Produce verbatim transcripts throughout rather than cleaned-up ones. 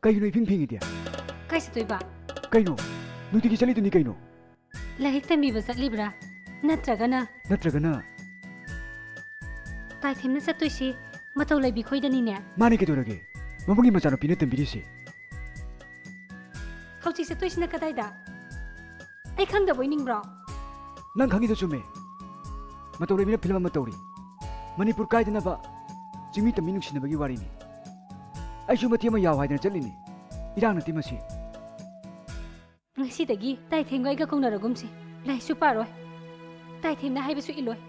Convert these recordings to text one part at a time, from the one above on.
ꯀꯩꯒꯤꯅꯣ ꯏꯐꯤꯡ ꯐꯤꯡꯉꯤꯗꯤ? ꯀꯥꯏ ꯆꯠꯇꯣꯏꯕ? ꯀꯩꯅꯣ? ꯅꯨꯡꯇꯤꯒꯤ ꯆꯠꯂꯤꯗꯨꯅꯤ ꯀꯩꯅꯣ? ꯂꯥꯏꯔꯤꯛ ꯇꯝꯕꯤꯕ ꯆꯠꯂꯤꯕ꯭ꯔꯥ? ꯅꯠꯇ꯭ꯔꯒꯅ? ꯅꯠꯇ꯭ꯔꯒꯅ? ꯇꯥꯏꯊꯦꯝꯅ ꯆꯠꯇꯣꯏꯁꯤ ꯃꯇꯧ ꯂꯩꯕꯤ ꯈꯣꯏꯗꯅꯤꯅꯦ꯫ ꯃꯥꯅꯤ, ꯀꯩꯗꯧꯔꯒꯦ? ꯃꯕꯨꯡꯒꯤ ꯃꯆꯥꯅꯨꯄꯤꯅ ꯇꯝꯕꯤꯔꯤꯁꯤ꯫ ꯍꯧꯖꯤꯛ ꯆꯠꯇꯣꯏꯁꯤꯅ ꯀꯗꯥꯏꯗ? ꯑꯩ ꯈꯪꯗꯕ ꯑꯣꯏꯅꯤꯡꯕ꯭ꯔꯣ? ꯅꯪ ꯈꯪꯉꯤꯗꯣ ꯆꯨꯝꯃꯦ꯫ ꯃꯇꯧ ꯂꯩꯕꯤꯅ ꯐꯤꯂꯝ ꯑꯃ ꯇꯧꯔꯤ꯫ ꯃꯅꯤꯄꯨꯔ ꯀꯥꯏꯗꯅꯕ, ꯆꯤꯡꯃꯤ ꯇꯝꯃꯤ ꯅꯨꯡꯁꯤꯅꯕꯒꯤ ꯋꯥꯔꯤꯅꯤ꯫ ꯑꯩꯁꯨ ꯃꯇꯦꯛ ꯑꯃ ꯌꯥꯎ ꯍꯥꯏꯗꯅ ꯆꯠꯂꯤꯅꯤ꯫ ꯏꯔꯥꯡ ꯅꯠꯇꯦ ꯃꯁꯤ꯫ ꯉꯁꯤꯗꯒꯤ ꯇꯥꯏꯊꯦꯝꯒ ꯑꯩꯒ ꯀꯧꯅꯔꯒꯨꯝꯁꯤ꯫ ꯂꯥꯏꯔꯤꯛꯁꯨ ꯄꯥꯔꯣꯏ꯫ ꯇꯥꯏꯊꯦꯝꯅ ꯍꯥꯏꯕꯁꯨ ꯏꯜꯂꯣꯏ꯫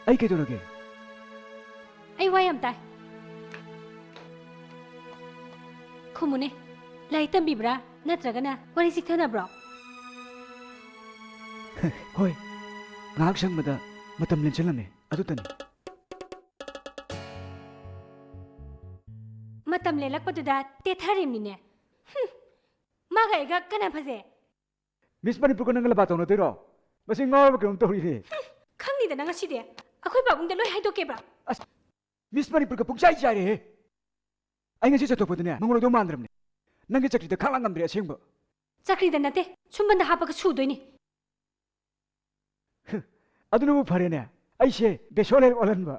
ꯑꯩ ꯀꯩꯗꯧꯔꯒꯦ? ꯑꯩ ꯋꯥ ꯌꯥꯝ ꯇꯥꯏ꯫ ꯈꯨꯝꯃꯨꯅꯦ, ꯂꯥꯏꯔꯤꯛ ꯇꯝꯕꯤꯕ꯭ꯔꯥ? ꯅꯠꯇ꯭ꯔꯒꯅ ꯋꯥꯔꯤ ꯆꯤꯛꯊꯅꯕ꯭ꯔꯣ? ꯍꯣꯏ, ꯉꯥꯏꯍꯥꯛ ꯁꯪꯕꯗ ꯃꯇꯝ ꯂꯦꯟꯁꯤꯜꯂꯝꯃꯦ, ꯑꯗꯨꯇꯅꯤ꯫ ꯃꯇꯝ ꯂꯦꯜꯂꯛꯄꯗꯨꯗ ꯇꯦꯊꯔꯤꯝꯅꯤꯅꯦ꯫ ꯍꯨꯝ, ꯃꯥꯒ ꯑꯩꯒ ꯀꯅꯥ ꯐꯖꯩ? ꯃꯤꯁ ꯃꯅꯤꯄꯨꯔꯒ ꯅꯪꯒ ꯂꯝꯕꯥ ꯇꯧꯅꯗꯣꯏꯔꯣ? ꯃꯁꯤ ꯉꯥꯎꯔꯕ ꯀꯩꯅꯣꯝ ꯇꯧꯔꯤꯅꯦ꯫ ꯍꯨꯝ, ꯈꯪꯅꯤꯗꯅ ꯉꯁꯤꯗꯤ꯫ ꯑꯩꯈꯣꯏ ꯄꯥꯕꯨꯡꯗ ꯂꯣꯏ ꯍꯥꯏꯗꯣꯛꯀꯦꯕ꯫ ꯑꯁ, ꯃꯤꯁ ꯃꯅꯤꯄꯨꯔꯒ ꯄꯨꯡꯆꯥꯏ ꯆꯥꯏꯔꯦꯍꯦ꯫ ꯑꯩ ꯉꯁꯤ ꯆꯠꯊꯣꯛꯄꯗꯅꯦ ꯃꯉꯣꯟ ꯑꯣꯏꯗꯧ ꯃꯥꯟꯗ꯭ꯔꯕꯅꯦ꯫ ꯅꯪꯒꯤ ꯆꯀ꯭ꯔꯤꯗ ꯈꯥꯡ ꯂꯥꯡ ꯉꯝꯗ꯭ꯔꯦ ꯑꯁꯦꯡꯕ꯫ ꯆꯀ꯭ꯔꯤꯗ ꯅꯠꯇꯦ, ꯁꯨꯝꯕꯟꯗ ꯍꯥꯞꯄꯒ ꯁꯨꯗꯣꯏꯅꯤ꯫ ꯑꯗꯨꯅꯕꯨ ꯐꯔꯦꯅꯦ, ꯑꯩꯁꯦ ꯕꯦꯁꯣꯟ ꯍꯦꯛ ꯑꯣꯜꯍꯟꯕ꯫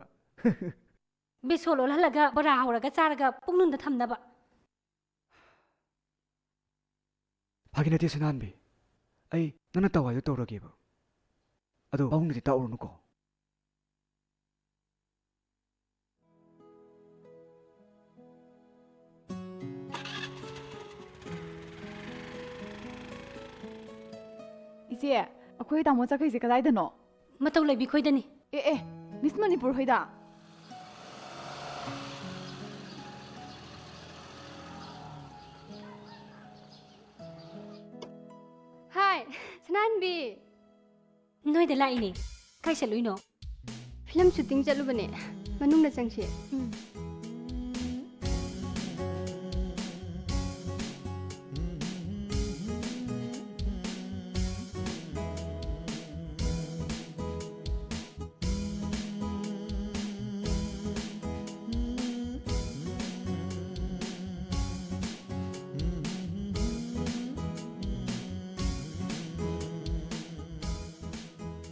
ꯕꯦꯁꯣꯟ ꯑꯣꯜꯍꯜꯂꯒ ꯕꯣꯔꯥ ꯍꯧꯔꯒ ꯆꯥꯔꯒ ꯄꯨꯛꯅꯨꯡꯗ ꯊꯝꯅꯕ꯫ ꯐꯥꯒꯤ ꯅꯠꯇꯦ ꯁꯅꯥꯍꯟꯕꯤ, ꯑꯩ ꯅꯪꯅ ꯇꯧ ꯍꯥꯏꯗꯣ ꯇꯧꯔꯒꯦꯕ꯫ ꯑꯗꯣ ꯄꯥꯕꯨꯡꯗꯗꯤ ꯇꯥꯛꯎꯔꯅꯨꯀꯣ꯫ ꯏꯆꯦ, ꯑꯩꯈꯣꯏ ꯇꯥꯃꯣ ꯆꯠꯈ꯭ꯔꯤꯁꯦ ꯀꯗꯥꯏꯗꯅꯣ? ꯃꯇꯧ ꯂꯩꯕꯤ ꯈꯣꯏꯗꯅꯤ꯫ ꯑꯦ, ꯑꯦ, ꯃꯤꯁ ꯃꯅꯤꯄꯨꯔ ꯍꯣꯏꯗ? ꯍꯥꯏ, ꯁꯅꯥꯍꯟꯕꯤ꯫ ꯅꯣꯏꯗ ꯂꯥꯛꯏꯅꯦ꯫ ꯀꯥꯏ ꯆꯠꯂꯨꯏꯅꯣ? Film shooting ꯆꯠꯂꯨꯕꯅꯦ꯫ ꯃꯅꯨꯡꯗ ꯆꯪꯁꯤ꯫ ꯎꯝ꯫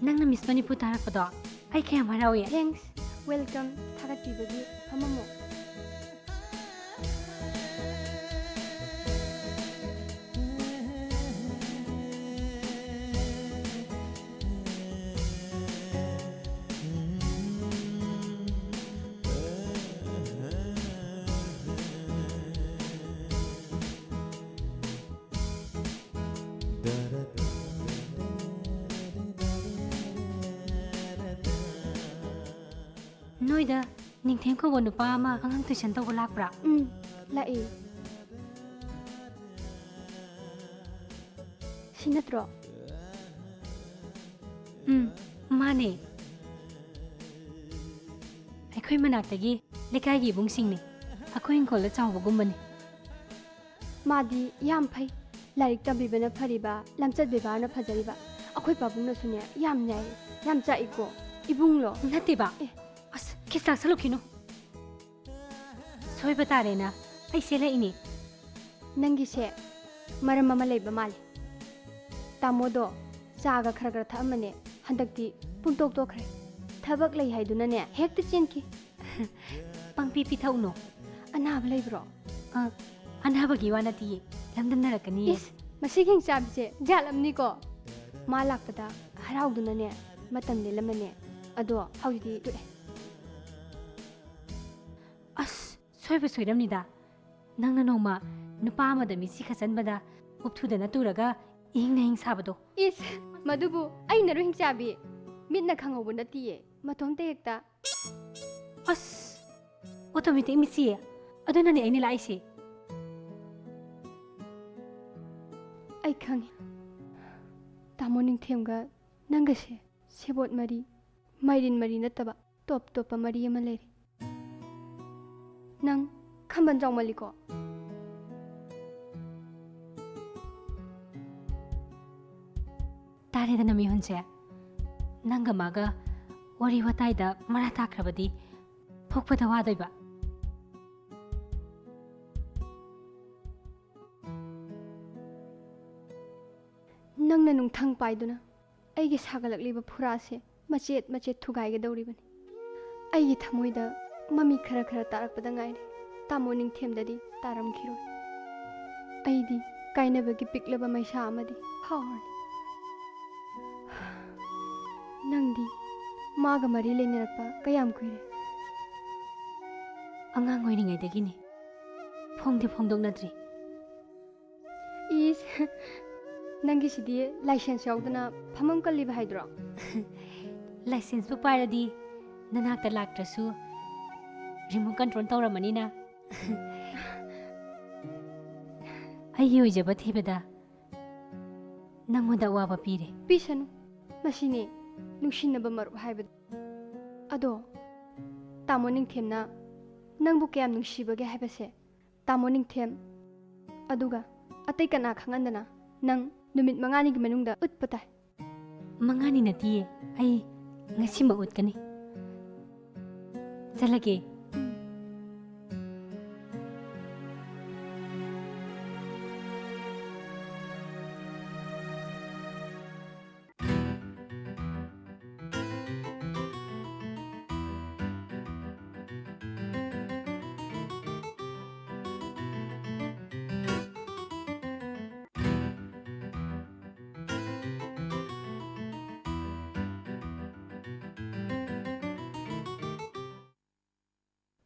ꯅꯪꯅ ꯃꯤꯁ ꯃꯅꯤꯄꯨꯔ ꯇꯥꯔꯛꯄꯗꯣ ꯑꯩ ꯀꯌꯥꯝ ꯍꯔꯥꯎꯏ꯫ Thanks. Welcome. ꯊꯥꯒꯠꯄꯤꯕꯒꯤ ꯐꯝꯃꯝꯃꯣ꯫ ꯅꯣꯏꯗ ꯅꯤꯡꯊꯦꯝ ꯀꯧꯕ ꯅꯨꯄꯥ ꯑꯃ ꯑꯉꯥꯡ tuition ꯇꯧꯕ ꯂꯥꯛꯄ꯭ꯔꯥ? ꯎꯝ, ꯂꯥꯛꯏ꯫ ꯁꯤ ꯅꯠꯇ꯭ꯔꯣ? ꯎꯝ, ꯃꯥꯅꯦ꯫ ꯑꯩꯈꯣꯏ ꯃꯅꯥꯛꯇꯒꯤ ꯂꯩꯀꯥꯏꯒꯤ ꯏꯕꯨꯡꯁꯤꯡꯅꯤ꯫ ꯑꯩꯈꯣꯏ ꯏꯪꯈꯣꯜꯗ ꯆꯥꯎꯕꯒꯨꯝꯕꯅꯤ꯫ ꯃꯥꯗꯤ ꯌꯥꯝ ꯐꯩ꯫ ꯂꯥꯏꯔꯤꯛ ꯇꯝꯕꯤꯕꯅ ꯐꯔꯤꯕ, ꯂꯝꯆꯠ ꯕꯦꯕꯥꯔꯅ ꯐꯖꯔꯤꯕ꯫ ꯑꯩꯈꯣꯏ ꯄꯥꯕꯨꯡꯅꯁꯨꯅꯦ ꯌꯥꯝ ꯌꯥꯏ, ꯌꯥꯝ ꯆꯥꯛꯏꯀꯣ꯫ ꯏꯕꯨꯡꯂꯣ? ꯅꯠꯇꯦꯕ꯫ ꯑꯦ꯫ ꯑꯁ, ꯈꯤꯁ ꯂꯥꯛꯁꯜꯂꯨꯈꯤꯅꯨ꯫ ꯁꯣꯏꯕ ꯇꯥꯔꯦꯅ ꯑꯩ ꯁꯦꯜꯂꯛꯏꯅꯦ꯫ ꯅꯪꯒꯤꯁꯦ ꯃꯔꯝ ꯑꯃ ꯂꯩꯕ ꯃꯥꯜꯂꯤ꯫ ꯇꯥꯃꯣꯗꯣ ꯆꯥꯒ ꯈꯔ ꯈꯔ ꯊꯛꯑꯝꯕꯅꯦ, ꯍꯟꯗꯛꯇꯤ ꯄꯨꯡꯇꯣꯛ ꯇꯣꯛꯈ꯭ꯔꯦ꯫ ꯊꯕꯛ ꯂꯩ ꯍꯥꯏꯗꯨꯅꯅꯦ ꯍꯦꯛꯇ ꯆꯦꯟꯈꯤ꯫ ꯄꯪꯄꯤ ꯄꯤꯊꯛꯎꯅꯣ꯫ ꯑꯅꯥꯕ ꯂꯩꯕ꯭ꯔꯣ? ꯑ, ꯑꯅꯥꯕꯒꯤ ꯋꯥ ꯅꯠꯇꯤꯌꯦ, ꯂꯝꯗꯝꯅꯔꯛꯀꯅꯤꯌꯦ꯫ ꯏꯁ, ꯃꯁꯤꯒꯤ ꯍꯤꯡꯆꯥꯕꯤꯁꯦ ꯖꯥꯠ ꯑꯃꯅꯤꯀꯣ꯫ ꯃꯥ ꯂꯥꯛꯄꯗ ꯍꯔꯥꯎꯗꯨꯅꯅꯦ ꯃꯇꯝ ꯂꯦꯜꯂꯝꯕꯅꯦ, ꯑꯗꯣ ꯍꯧꯖꯤꯛꯇꯤ ꯇꯣꯛꯑꯦ꯫ ꯑꯁ, ꯁꯣꯏꯕ ꯁꯣꯏꯔꯝꯅꯤꯗ꯫ ꯅꯪꯅ ꯅꯣꯡꯃ ꯅꯨꯄꯥ ꯑꯃꯗ ꯃꯤꯠꯁꯤ ꯈꯠꯆꯟꯕꯗ ꯎꯞꯊꯨꯗꯅ ꯇꯨꯔꯒ ꯏꯍꯤꯡ ꯅꯍꯤꯡ ꯁꯥꯕꯗꯣ꯫ ꯏꯁ, ꯃꯗꯨꯕꯨ ꯑꯩꯅꯔꯣ ꯍꯤꯡꯆꯥꯕꯤ? ꯃꯤꯠꯅ ꯈꯪꯍꯧꯕ ꯅꯠꯇꯤꯌꯦ, ꯃꯇꯣꯝꯇ ꯍꯦꯛꯇ꯫ ꯑꯁ, automatic ꯃꯤꯠꯁꯤ꯫ ꯑꯗꯨꯅꯅꯦ ꯑꯩꯅ ꯂꯥꯛꯏꯁꯦ꯫ ꯑꯩ ꯈꯪꯉꯤ꯫ ꯇꯥꯃꯣ ꯅꯤꯡꯊꯦꯝꯒ ꯅꯪꯒꯁꯦ ꯁꯦꯕꯣꯠ ꯃꯔꯤ, ꯃꯥꯏꯔꯦꯟ ꯃꯔꯤ ꯅꯠꯇꯕ ꯇꯣꯞ ꯇꯣꯞꯄ ꯃꯔꯤ ꯑꯃ ꯂꯩꯔꯦ꯫ ꯅꯪ ꯈꯝꯕꯟ ꯆꯥꯎꯃꯜꯂꯤꯀꯣ꯫ ꯇꯥꯔꯦꯗꯅ ꯃꯤꯍꯨꯟꯁꯦ, ꯅꯪꯒ ꯃꯥꯒ ꯋꯥꯔꯤ ꯋꯥꯇꯥꯏꯗ ꯃꯔꯥ ꯇꯥꯈ꯭ꯔꯕꯗꯤ ꯊꯣꯛꯄꯗ ꯋꯥꯗꯣꯏꯕ꯫ ꯅꯪꯅ ꯅꯨꯡꯊꯪ ꯄꯥꯏꯗꯨꯅ ꯑꯩꯒꯤ ꯁꯥꯒꯠꯂꯛꯂꯤꯕ ꯐꯨꯔꯥꯁꯦ ꯃꯆꯦꯠ ꯃꯆꯦꯠ ꯊꯨꯒꯥꯏꯒꯗꯧꯔꯤꯕꯅꯤ꯫ ꯑꯩꯒꯤ ꯊꯃꯣꯏꯗ ꯃꯃꯤ ꯈꯔ ꯈꯔ ꯇꯥꯔꯛꯄꯗ ꯉꯥꯏꯔꯤ꯫ ꯇꯥꯃꯣ ꯅꯤꯡꯊꯦꯝꯗꯗꯤ ꯇꯥꯔꯝꯈꯤꯔꯣꯏ꯫ ꯑꯩꯗꯤ ꯀꯥꯏꯅꯕꯒꯤ ꯄꯤꯛꯂꯕ ꯃꯩꯁꯥ ꯑꯃꯗꯤ ꯐꯥꯎꯔꯅꯤ꯫ ꯅꯪꯗꯤ ꯃꯥꯒ ꯃꯔꯤ ꯂꯩꯅꯔꯛꯄ ꯀꯌꯥꯝ ꯀꯨꯏꯔꯦ? ꯑꯉꯥꯡ ꯑꯣꯏꯔꯤꯉꯩꯗꯒꯤꯅꯤ꯫ ꯐꯣꯡꯗꯤ ꯐꯣꯡꯗꯣꯛꯅꯗ꯭ꯔꯤ꯫ ꯏꯁ, ꯅꯪꯒꯤꯁꯤꯗꯤ ꯂꯥꯏꯁꯦꯟꯁ ꯌꯥꯎꯗꯅ ꯐꯝꯐꯝ ꯀꯜꯂꯤꯕ ꯍꯥꯏꯗꯨꯔꯣ? ꯂꯥꯏꯁꯦꯟꯁꯄꯨ ꯄꯥꯏꯔꯗꯤ ꯅꯅꯥꯛꯇ ꯂꯥꯛꯇ꯭ꯔꯁꯨ ꯔꯤꯃꯣꯠ ꯀꯟꯇ꯭ꯔꯣꯜ ꯇꯧꯔꯝꯃꯅꯤꯅ꯫ ꯑꯩꯒꯤ ꯑꯣꯏꯖꯕ ꯊꯤꯕꯗ ꯅꯪꯉꯣꯟꯗ ꯑꯋꯥꯕ ꯄꯤꯔꯦ꯫ ꯄꯤꯁꯅꯨ, ꯃꯁꯤꯅꯦ ꯅꯨꯡꯁꯤꯅꯕ ꯃꯔꯨꯞ ꯍꯥꯏꯕꯗꯨ꯫ ꯑꯗꯣ, ꯇꯥꯃꯣ ꯅꯤꯡꯊꯦꯝꯅ ꯅꯪꯕꯨ ꯀꯌꯥꯝ ꯅꯨꯡꯁꯤꯕꯒꯦ ꯍꯥꯏꯕꯁꯦ ꯇꯥꯃꯣ ꯅꯤꯡꯊꯦꯝ, ꯑꯗꯨꯒ ꯑꯇꯩ ꯀꯅꯥ ꯈꯪꯍꯟꯗꯅ ꯅꯪ ꯅꯨꯃꯤꯠ ꯃꯉꯥꯅꯤꯒꯤ ꯃꯅꯨꯡꯗ ꯎꯠꯄ ꯇꯥꯏ꯫ ꯃꯉꯥꯅꯤ ꯅꯠꯇꯤꯌꯦ, ꯑꯩ ꯉꯁꯤꯃꯛ ꯎꯠꯀꯅꯤ꯫ ꯆꯠꯂꯒꯦ꯫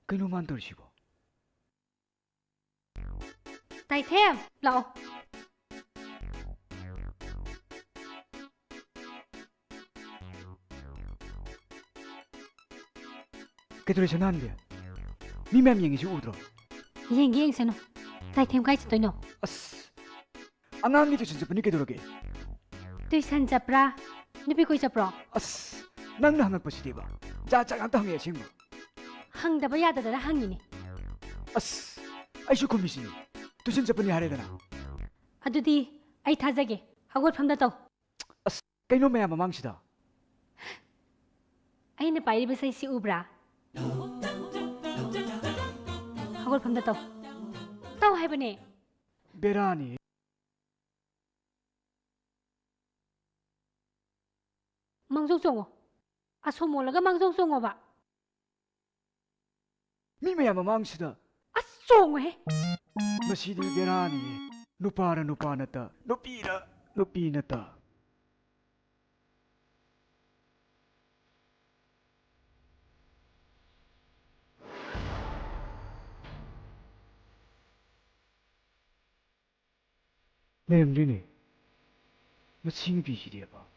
ꯀꯩꯅꯣ ꯃꯥꯅ ꯇꯧꯔꯤꯁꯤꯕꯣ? ꯇꯥꯏꯊꯦꯝ, ꯂꯥꯛꯑꯣ꯫ ꯀꯩꯗꯧꯔꯦ ꯁꯅꯥꯍꯟꯕꯤ? ꯃꯤ ꯃꯌꯥꯝ ꯌꯦꯡꯉꯤꯁꯤ ꯎꯗ꯭ꯔꯣ? ꯌꯦꯡꯒꯦ ꯌꯦꯡꯁꯅꯨ꯫ ꯇꯥꯏꯊꯦꯝ ꯀꯥꯏ ꯆꯠꯇꯣꯏꯅꯣ? ꯑꯁ, ꯑꯉꯥꯡꯒꯤ ꯇꯨꯏꯁꯟ ꯆꯠꯄꯅꯤ, ꯀꯩꯗꯧꯔꯒꯦ? ꯇꯨꯏꯁꯟ ꯆꯠꯄ꯭ꯔꯥ? ꯅꯨꯄꯤ ꯀꯣꯏ ꯆꯠꯄ꯭ꯔꯣ? ꯑꯁ, ꯅꯪꯅ ꯍꯪꯉꯛꯄꯁꯤꯗꯤꯕ, ꯖꯥꯠ ꯖꯥꯠ ꯉꯥꯛꯇ ꯍꯪꯉꯛꯑꯦ ꯑꯁꯦꯡꯕ꯫ ꯍꯪꯗꯕ ꯌꯥꯗꯗꯅ ꯍꯪꯉꯤꯅꯦ꯫ ꯑꯁ, ꯑꯩꯁꯨ ꯈꯨꯝꯃꯤꯁꯤꯅꯤ, ꯇꯨꯏꯁꯟ ꯆꯠꯄꯅꯤ ꯍꯥꯏꯔꯦꯗꯅ꯫ ꯑꯗꯨꯗꯤ ꯑꯩ ꯊꯥꯖꯒꯦ, ꯍꯧꯒꯠꯐꯝꯗ ꯇꯧ꯫ ꯑꯁ, ꯀꯩꯅꯣ ꯃꯌꯥꯝ ꯃꯃꯥꯡꯁꯤꯗ? ꯑꯩꯅ ꯄꯥꯏꯔꯤꯕ ꯁꯩꯁꯤ ꯎꯕ꯭ꯔꯥ? ꯍꯧꯒꯠꯐꯝꯗ ꯇꯧ꯫ ꯇꯧ ꯍꯥꯏꯕꯅꯦ꯫ ꯕꯦꯔꯥꯅꯤ꯫ ꯃꯥꯡꯖꯧ ꯆꯣꯡꯉꯣ꯫ ꯑꯁꯣꯝ ꯑꯣꯜꯂꯒ ꯃꯥꯡꯖꯧ ꯆꯣꯡꯉꯣꯕ꯫ ꯃꯤ ꯃꯌꯥꯝ ꯃꯃꯥꯡꯁꯤꯗ꯫ ꯑꯁ, ꯆꯣꯡꯉꯨꯍꯦ꯫ ꯃꯁꯤꯗꯤ ꯕꯦꯔꯥꯅꯤꯌꯦ꯫ ꯅꯨꯄꯥꯔ ꯅꯨꯄꯥ ꯅꯠꯇ, ꯅꯨꯄꯤꯔ ꯅꯨꯄꯤ ꯅꯠꯇ꯫ ꯂꯩꯔꯝꯗ꯭ꯔꯤꯅꯦ꯫ ꯃꯁꯤ ꯅꯨꯄꯤꯁꯤꯗꯤꯕ꯫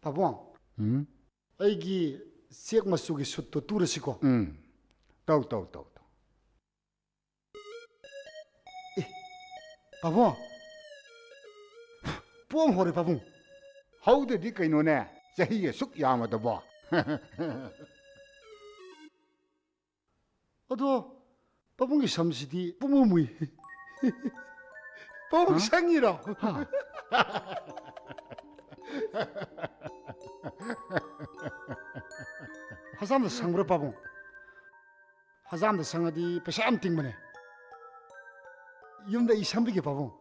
ꯄꯥꯕꯨꯡ, ꯎꯝ? ꯑꯩꯒꯤ ꯆꯦꯛ ꯃꯆꯨꯒꯤ ꯁꯨꯠꯇꯣ ꯇꯨꯔꯁꯤꯀꯣ? ꯎꯝ꯫ ꯇꯧ, ꯇꯧ, ꯇꯧ, ꯇꯧ꯫ ꯑꯦ, ꯄꯥꯕꯨꯡ! ꯄꯣꯝ ꯍꯧꯔꯦ, ꯄꯥꯕꯨꯡ꯫ ꯍꯧꯗꯗꯤ ꯀꯩꯅꯣꯅꯦ, ꯆꯍꯤ ꯑꯁꯨꯛ ꯌꯥꯝꯃꯗꯕꯣ꯫ ꯑꯗꯣ ꯄꯥꯕꯨꯡꯒꯤ ꯁꯝꯁꯤꯗꯤ ꯄꯨꯡꯃꯨ ꯃꯨꯏ꯫ ꯄꯥꯕꯨꯡ ꯍꯥ? ꯁꯪꯉꯤꯔꯣ? ꯍꯥ? ꯍꯛꯆꯥꯡꯗ ꯁꯪꯕ꯭ꯔꯥ, ꯄꯥꯕꯨꯡ? ꯍꯖꯥꯝꯗ ꯁꯪꯉꯗꯤ ꯄꯩꯁꯥ ꯌꯥꯝ ꯇꯤꯡꯕꯅꯦ꯫ ꯌꯨꯝꯗ ꯑꯩ ꯁꯪꯕꯤꯒꯦ, ꯄꯥꯕꯨꯡ꯫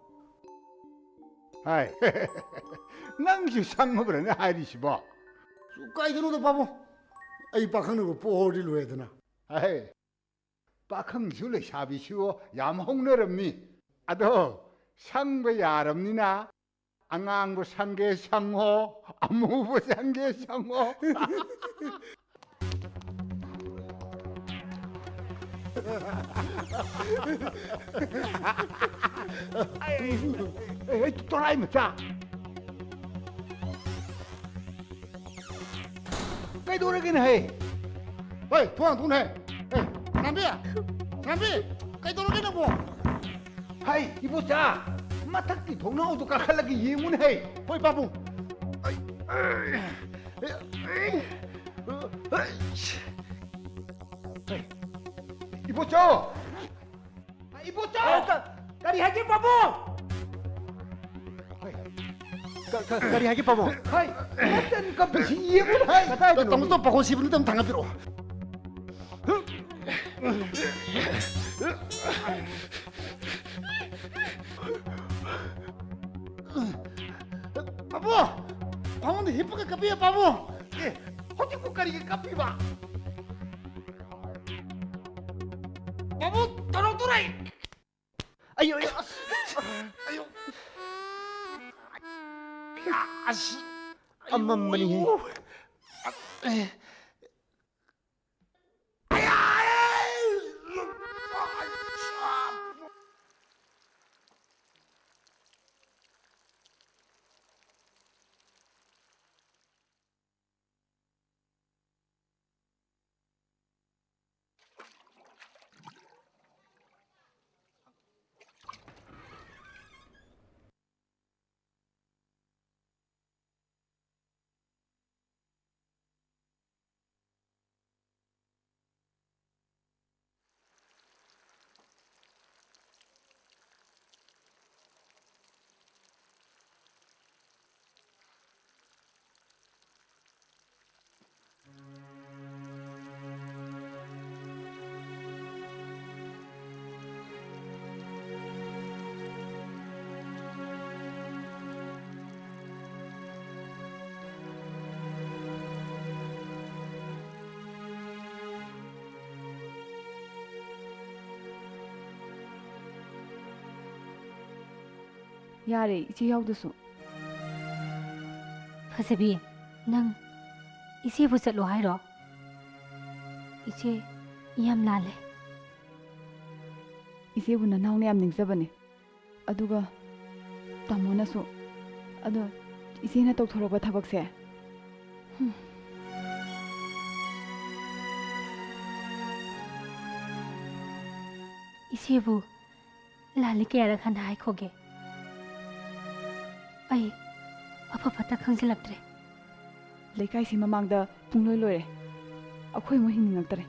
ꯍꯥꯏ, ꯅꯪꯁꯨ ꯁꯪꯉꯕ꯭ꯔꯅꯦ ꯍꯥꯏꯔꯤꯁꯤꯕꯣ? ꯀꯥꯏꯗꯅꯣꯗ, ꯄꯥꯕꯨꯡ, ꯑꯩ ꯄꯥꯈꯪꯅꯕ ꯄꯣꯛꯍꯧꯔꯗꯤ ꯂꯣꯏꯔꯦꯗꯅ꯫ ꯍꯥꯏ, ꯄꯥꯈꯪꯁꯨ ꯂꯩꯁꯥꯕꯤꯁꯨ ꯌꯥꯝ ꯍꯧꯅꯔꯝꯃꯤ꯫ ꯑꯗꯣ ꯁꯪꯕ ꯌꯥꯔꯝꯅꯤꯅ ꯑꯉꯥꯡꯕ ꯁꯪꯒꯦ ꯁꯪꯉꯣ, ꯑꯃꯨꯕ ꯁꯪꯒꯦ ꯁꯪꯉꯣ꯫ ꯑꯩ, ꯑꯩ, ꯇꯣꯔꯥꯏ ꯃꯆꯥ꯫ ꯀꯩꯗꯧꯔꯒꯦꯅꯦ, ꯍꯩ? ꯍꯣꯏ, ꯊꯣꯡ ꯍꯥꯡꯗꯣꯛꯅꯦ, ꯍꯩ꯫ ꯍꯩ, ꯅꯥꯝꯕꯤ! ꯅꯥꯝꯕꯤ! ꯀꯩꯗꯧꯔꯒꯦ ꯅꯪꯕꯣ? ꯍꯩ, ꯏꯕꯣꯆꯥ! ꯃꯊꯛꯀꯤ ꯊꯣꯡꯅꯥꯎꯗꯣ ꯀꯥꯈꯠꯂꯒ ꯌꯦꯡꯉꯨꯅꯦ, ꯍꯩ꯫ ꯍꯣꯏ, ꯄꯥꯕꯨꯡ꯫ ꯑꯩ, ꯑꯩ, ꯑꯩ, ꯑꯩ, ꯍꯩ, ꯏꯕꯣꯆꯥ! ꯏꯕꯣꯆꯥ! ꯑ, ꯀ-, ꯀꯔꯤ ꯍꯥꯏꯒꯦ, ꯄꯥꯕꯨꯡ? ꯀ-, ꯀ-, ꯀꯔꯤ ꯍꯥꯏꯒꯦ, ꯄꯥꯕꯨꯡ? ꯍꯥꯏ, ꯃꯆꯟ ꯀꯞꯄꯁꯤ ꯌꯦꯡꯉꯨ ꯍꯥꯏ꯫ ꯀꯗꯥꯏꯗꯅꯣ? ꯇꯥꯃꯣ, ꯄꯥꯈꯣꯟ ꯁꯤꯕ ꯅꯠꯇꯕ ꯊꯥꯡꯒꯠꯄꯤꯔꯛꯑꯣ꯫ ꯄꯥꯕꯨꯡ! ꯐꯃꯨꯡꯗ ꯍꯤꯞꯄꯒ ꯀꯞꯄꯤꯌꯦ, ꯄꯥꯕꯨꯡ! ꯑꯦ, ꯍꯧꯖꯤꯛꯄꯨ ꯀꯔꯤꯒꯤ ꯀꯞꯄꯤꯕ? ꯄꯥꯕꯨꯡ, ꯊꯣꯔꯛꯇꯣꯔꯦ! ꯑꯌꯣ, ꯑꯌꯣ, ꯑꯁ! ꯑꯌꯣ! ꯑꯁ! ꯑꯃꯝꯕꯅꯤꯍꯦ꯫ ꯑꯌꯣ! ꯑꯦ! ꯌꯥꯔꯦ, ꯏꯆꯦ ꯌꯥꯎꯗꯁꯨ꯫ ꯐꯖꯕꯤ, ꯅꯪ ꯏꯆꯦꯕꯨ ꯆꯠꯂꯣ ꯍꯥꯏꯔꯣ? ꯏꯆꯦ, ꯌꯥꯝ ꯂꯥꯜꯂꯦ꯫ ꯏꯆꯦꯕꯨ ꯅꯅꯥꯎꯅ ꯌꯥꯝ ꯅꯤꯡꯖꯕꯅꯦ꯫ ꯑꯗꯨꯒ ꯇꯥꯃꯣꯅꯁꯨ꯫ ꯑꯗꯣ ꯏꯆꯦꯅ ꯇꯧꯊꯣꯔꯛꯄ ꯊꯕꯛꯁꯦ, ꯍꯨꯝ꯫ ꯏꯆꯦꯕꯨ ꯂꯥꯜꯂꯤ ꯀꯌꯥꯔꯛ ꯍꯟꯅ ꯍꯥꯏꯈꯣꯒꯦ? ꯑꯩ ꯑꯐ ꯐꯠꯇ ꯈꯪꯖꯤꯜꯂꯛꯇ꯭ꯔꯦ꯫ ꯂꯩꯀꯥꯏꯁꯤ ꯃꯃꯥꯡꯗ ꯄꯨꯡꯂꯣꯏ ꯂꯣꯏꯔꯦ꯫ ꯑꯩꯈꯣꯏ ꯑꯃꯨꯛ ꯍꯤꯡꯅꯤꯡꯉꯛꯇ꯭ꯔꯦ꯫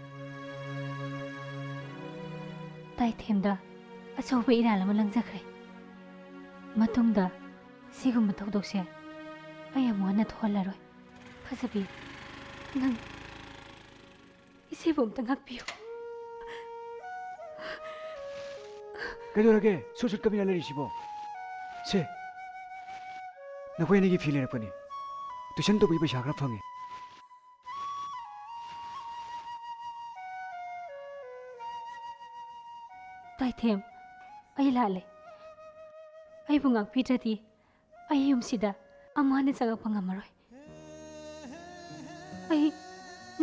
ꯇꯥꯏꯊꯦꯝꯗ ꯑꯆꯧꯕ ꯏꯔꯥꯜ ꯑꯃ ꯂꯪꯖꯈ꯭ꯔꯦ꯫ ꯃꯇꯨꯡꯗ ꯁꯤꯒꯨꯝꯕ ꯊꯧꯗꯣꯛꯁꯦ ꯑꯩ ꯑꯃꯨꯛ ꯍꯟꯅ ꯊꯣꯛꯍꯜꯂꯔꯣꯏ꯫ ꯐꯖꯕꯤ, ꯅꯪ ꯏꯆꯦꯕꯨ ꯑꯝꯇ ꯉꯥꯛꯄꯤꯌꯨ꯫ ꯀꯩꯗꯧꯔꯒꯦ? ꯁꯨꯠ ꯁꯨꯠ ꯀꯃꯤꯅ ꯂꯩꯔꯤꯁꯤꯕꯣ? ꯁꯦ, ꯅꯈꯣꯏ ꯑꯅꯤꯒꯤ ꯐꯤ ꯂꯩꯔꯛꯄꯅꯤ꯫ ꯇꯨꯏꯁꯟ ꯇꯧꯕꯒꯤ ꯄꯩꯁꯥ ꯈꯔ ꯐꯪꯉꯦ꯫ ꯇꯥꯏꯊꯦꯝ, ꯑꯩ ꯂꯥꯜꯂꯦ꯫ ꯑꯩꯕꯨ ꯉꯥꯛꯄꯤꯗ꯭ꯔꯗꯤ ꯑꯩ ꯌꯨꯝꯁꯤꯗ ꯑꯃꯨꯛ ꯍꯟꯅ ꯆꯪꯉꯛꯄ ꯉꯝꯃꯔꯣꯏ꯫ ꯑꯩ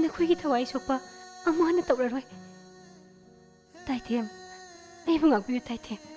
ꯅꯈꯣꯏꯒꯤ ꯊꯋꯥꯏ ꯁꯣꯛꯄ ꯑꯃꯨꯛ ꯍꯟꯅ ꯇꯧꯔꯔꯣꯏ꯫ ꯇꯥꯏꯊꯦꯝ, ꯑꯩꯕꯨ ꯉꯥꯛꯄꯤꯌꯨ, ꯇꯥꯏꯊꯦꯝ꯫